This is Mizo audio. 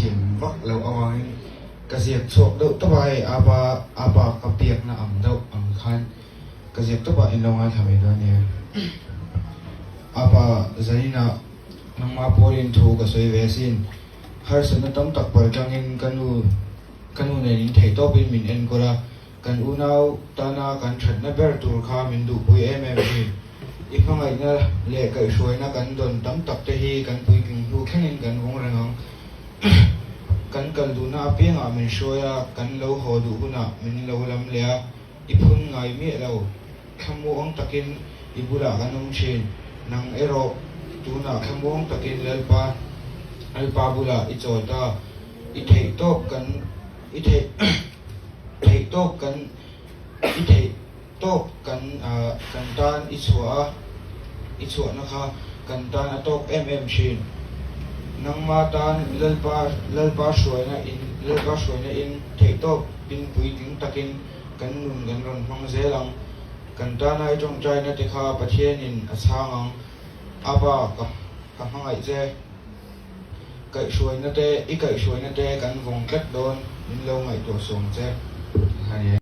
thiam vak loh avangin ka ziak chhuak deuh tawp a, hei apa apa ka biakna ang deuh ang khan ka ziak tawp a, in lo ngaithla mai dawn nia. Apa zaninah nangmah pawlin thu ka sawi ve asin, harsatna tam tak pal tangin ka nu ka nu nen in theih tawpin min enkawl a, Kan unau tana kan thatna ber tur kha min duhpui em em thin. I hmangaihna leh kaihhruaina kan dawn tam tak te hi kan puitling hnu thlengin kan vawng reng ang. Kan kal duhna apiangah min hruai a, kan lo haw duh hunah min lo lam leh a, i phun ngai miah lo. Thlamuang takin i bulah kan awm thin. Nang erawh tunah thlamuang takin Lalpa Lalpa bulah i chawl ta. I theih tawp kan i theih. Theih tawk kan i theih tawk kan kan tan i chhuah a, i chhuahna kha kan tan a tawk em em thin. Nangma tan Lalpa Lalpa hruaina in Lalpa hruaina in theih tawk in puitling takin kan nun kan rawn hmang zel ang. Kan tana i tawngtaina te kha Pathianin a chhang ang. Aba ka ka hmangaih che. Kaihhruaina te, i kaihhruaina te kan vawng tlat dawn, min lo ngaihtuah suang che.